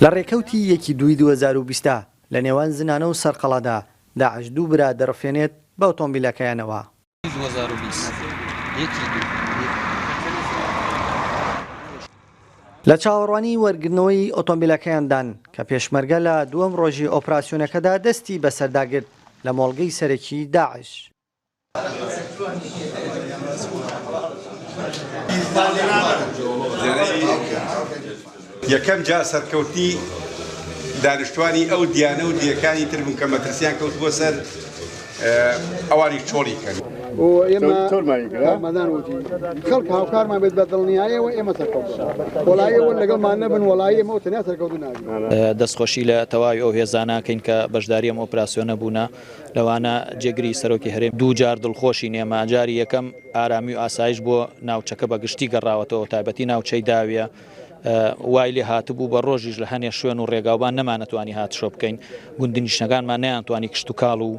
لە ڕێکەوتی یەکی دووی 2020 دا لە نێوان زنانە و سەرقەڵادا داعش دوو برا دەڕفێنێت بە ئۆتۆمبیلەکەیانەوە. 2020 یەکی دوو. لە چاوەڕوانی وەرگرتنەوەی ئۆتۆمبیلەکەیاندان کە پێشمەرگە لە دووەم ڕۆژی ئۆپراسیۆنەکەدا دەستی بەسەرداگرت لە مۆڵگەی سەرەکی داعش. یەکەم جار سەرکەوتنی دانیشتوانی ئەو دیانە و دیەکانی تر بوون کە مەترسیان کەوتبووە سەر ئەوانی چۆڵی کەن. و ئێمە کارمەندان وتی خەڵک هاوکارمان بێت بە دڵنیایەوە ئێمە سەرکەوتوو وەڵایی ئێوە لەگەڵمان نەبن وەڵایی ئێمە تەنیا سەرکەوتوو نابین. دەستخۆشی لە تەواوی ئەو هێزانە ئەکەین کە بەشداری ئەم ئۆپراسیۆنە بوونە، لەوانە جێگری سەرۆکی هەرێم. دووجار دڵخۆشین ئێمە، جاری یەکەم ئارامی و ئاسایش بۆ ناوچەکە بە گشتی گەڕاوەتەوە، تایبەتی ناوچەی داویە، وای لێ هاتبوو بە ڕۆژیش لە هەنێ شوێن و ڕێگاوبان نەمانەتوانی هاتشۆ بکەین، گوندنیشنەکانمان نەیانتوانی کشتوکاڵ و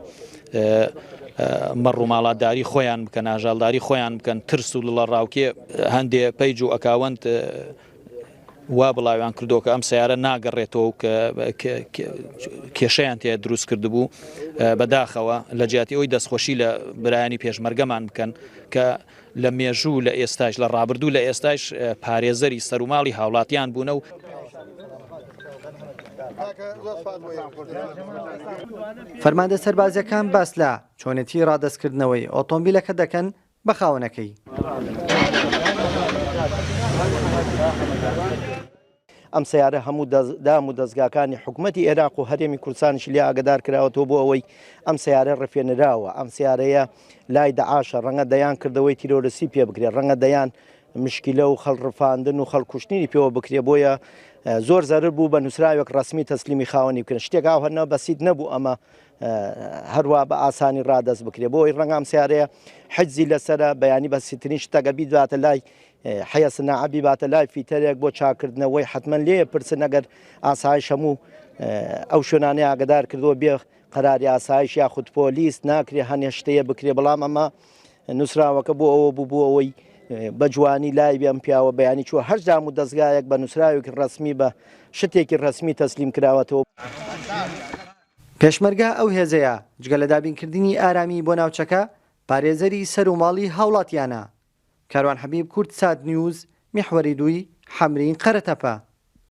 مەڕ و ماڵاتداری خۆیان بکەن، ئاژەڵداری خۆیان بکەن، ترس و دڵەڕاوکێ هەندێ پەیج و ئەکاوەنت وا بڵاویان کردووە کە ئەم سەیارە ناگەڕێتەوە و کێشەیان تێ دروست کردبوو بەداخەوە لە جیاتی ئەوی دەستخۆشی لە برایانی پێشمەرگەمان بکەن کە لە مێژوو لە ئێستاش لە ڕابردوو لە ئێستاش پارێزەری سەروماڵی هاوڵاتیان بوونە و فەرماندە سەربازیەکان باس لە چۆنێتی ڕادەستکردنەوەی ئۆتۆمبیلەکە دەکەن بە خاوەنەکەی. ئەم سەیارە هەموو دام و دەزگاکانی حکومەتی عێراق و هەرێمی کوردستانیشی لێ ئاگدار کراوەتەوە بۆ ئەوەی ئەم سەیارە ڕفێنراوە، ئەم سەیارەیە لای دەعاشە، ڕەنگە دەیان کردەوەی تیرۆرستی پێ بکرێت، ڕەنگە دەیان مشکیلە و خەڵ ڕفاندن و خەڵکوشتنی پێوە بکرێت، بۆیە زۆر زەرر بوو بە نووسراوێک ڕەسمی تەسلیمی خاوەنی بکرێن، شتێک ئاو هەر نە بەسیت نەبوو ئەمە هەروا بە ئاسانی ڕادەست بکرێت، بۆ ئەوەی ڕەنگە ئەم سەیارەیە حجزی لەسەرە، بەیانی بەسیترین شتەکە بیداتە لای حەیە سناعە بیباتە لای فیتەرێک بۆ چاکردنەوەی حەتمەن لێ پرسن ئەگەر ئاسایش هەموو ئەو شوێنانەی ئاگدار کردووە بێ قەراری ئاسایش یاخود پۆلیس ناکرێ هەنێ شتەیە بکرێ بەڵام ئەمە نووسراوەکە بۆ ئەوە بوو بۆ ئەوەی بە جوانی لای بێم پیاوە بەیانی چوە هەر دام و دەستگایەک بە نووسراوێکی ڕسمی بە شتێکی ڕسمی تەسلیم کراوەتەوە. پێشمەرگە ئەو هێزەیە جگە لە دابینکردنی ئارامی بۆ ناوچەکە، پارێزەری سەر و ماڵی هاوڵاتیانە. کاروان حەبیب، کوردسات نیوز، میحوەری دووی، حەمرین، قەرەتەپە.